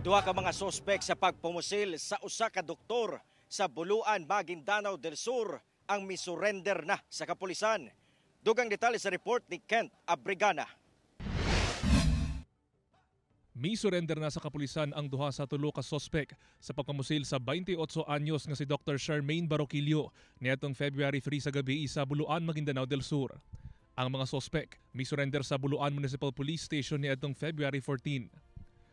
Duha ka mga sospek sa pagpumusil sa usa ka doktor sa Buluan, Maguindanao del Sur ang misurrender na sa kapulisan. Dugang detalye sa report ni Kent Abrigana. Mi-surrender na sa kapulisan ang duha sa tulo ka sospek sa pagpamusil sa 28 anyos nga si Dr. Charmaine Baroquillo niadtong February 3 sa gabi sa Buluan, Maguindanao del Sur. Ang mga sospek mi-surrender sa Buluan Municipal Police Station niadtong February 14.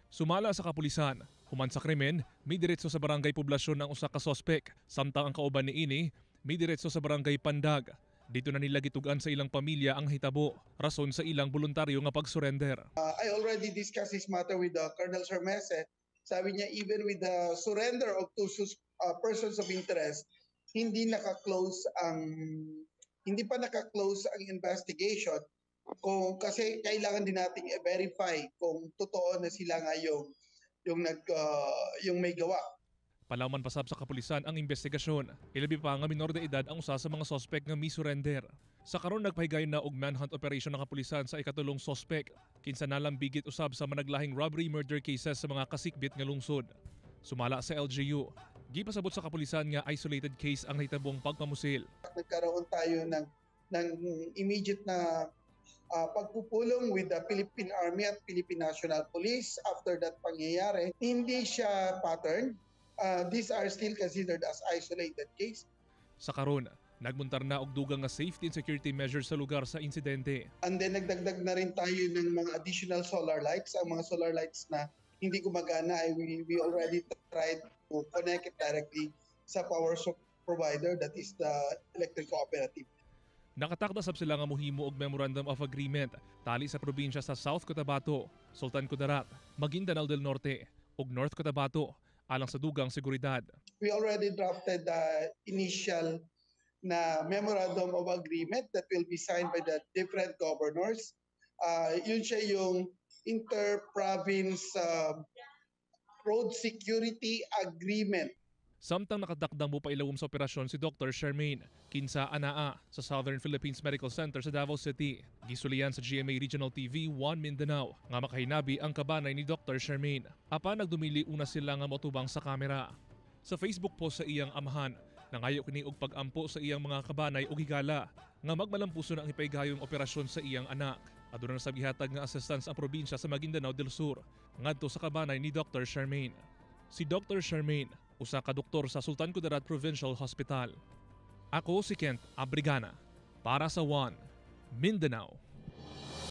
Sumala sa kapulisan, human sa krimen, midiretso sa barangay Poblasyon ang usa ka sospek, samtang ang kauban niini midiretso sa barangay Pandag. Didto na nila gitug-an sa ilang pamilya ang hitabo, rason sa ilang voluntaryo nga pag-surrender. I already discussed this matter with Colonel Sermese. Sabi niya, even with the surrender of two persons of interest, hindi pa naka-close ang investigation kung kasi kailangan din nating i-verify kung totoo na sila nga yung may gawa. Palawman pasab sa kapulisan ang investigasyon. Ilabi pa nga minor de edad ang usa sa mga sospek nga mi-surrender. Sa karon, nagpahigayon na og manhunt operation ng kapulisan sa ikatulong sospek, kinsa nalambigit usab sa managlahing robbery murder cases sa mga kasikbit nga lungsod. Sumala sa LGU, gipasabot sa kapulisan nga isolated case ang nahitabong pagpamusil. Nagkaroon tayo ng immediate na pagpupulong with the Philippine Army at Philippine National Police after that pangyayari. Hindi siya pattern. These are still considered as isolated case. Sa karon, nagmuntar na og dugang nga safety and security measures sa lugar sa insidente. And then nagdagdag na rin tayo ng mga additional solar lights. Ang mga solar lights na hindi gumagana ay we already tried to connect it directly sa power provider, that is the electric cooperative. Nakatakda sab sila nga mohimo og Memorandum of Agreement tali sa probinsya sa South Cotabato, Sultan Kudarat, Maguindanao del Norte ug North Cotabato alang sa dugang seguridad. We already drafted the initial na memorandum of agreement that will be signed by the different governors. Yun siya yung inter-province road security agreement. Samtang nakatakdang mopailawom sa operasyon si Dr. Charmaine, kinsa anaa sa Southern Philippines Medical Center sa Davao City. Gisulian sa GMA Regional TV 1 Mindanao nga makahinabi ang kabanay ni Dr. Charmaine. Apan nagdumili una sila nga motubang sa kamera. Sa Facebook post sa iyang amahan, nangayo kini og pag-ampo sa iyang mga kabanay ug higala nga magmalampuson ang ipahigayong operasyon sa iyang anak. Aduna na sab gihatag nga assistance ang probinsya sa Maguindanao del Sur ngadto sa kabanay ni Dr. Charmaine. Si Dr. Charmaine, usa ka doktor sa Sultan Kudarat Provincial Hospital. Ako si Kent Abrigana para sa One Mindanao.